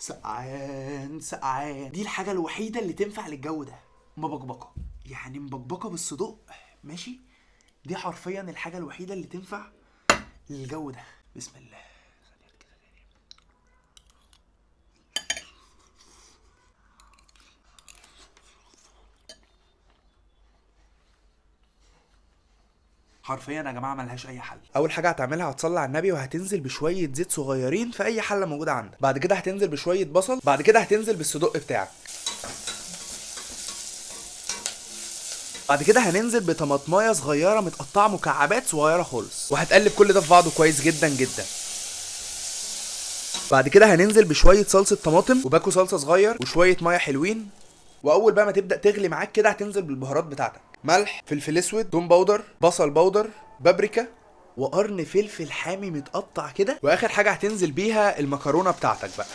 سقعان سقعان. دي الحاجة الوحيدة اللي تنفع للجو ده، مبكبكه، يعني مبكبكه بالصدق، ماشي؟ دي حرفيا الحاجة الوحيدة اللي تنفع للجو ده. بسم الله. حرفيا يا جماعة ملهاش اي حل. اول حاجة هتعملها هتصلي على النبي وهتنزل بشوية زيت صغيرين في اي حله موجودة عندك. بعد كده هتنزل بشوية بصل، بعد كده هتنزل بالصدق بتاعك، بعد كده هننزل بطماطمايه صغيرة متقطعه مكعبات صغيرة خالص، وهتقلب كل ده في بعضه كويس جدا جدا. بعد كده هننزل بشوية صلصه طماطم وباكو صلصه صغير وشوية مية حلوين. واول بقى ما تبدا تغلي معاك كده هتنزل بالبهارات بتاعتك: ملح، فلفل اسود، توم powder، بصل powder، بابريكا، وقرن فلفل حامي متقطع كده. واخر حاجة هتنزل بيها المكرونه بتاعتك بقى.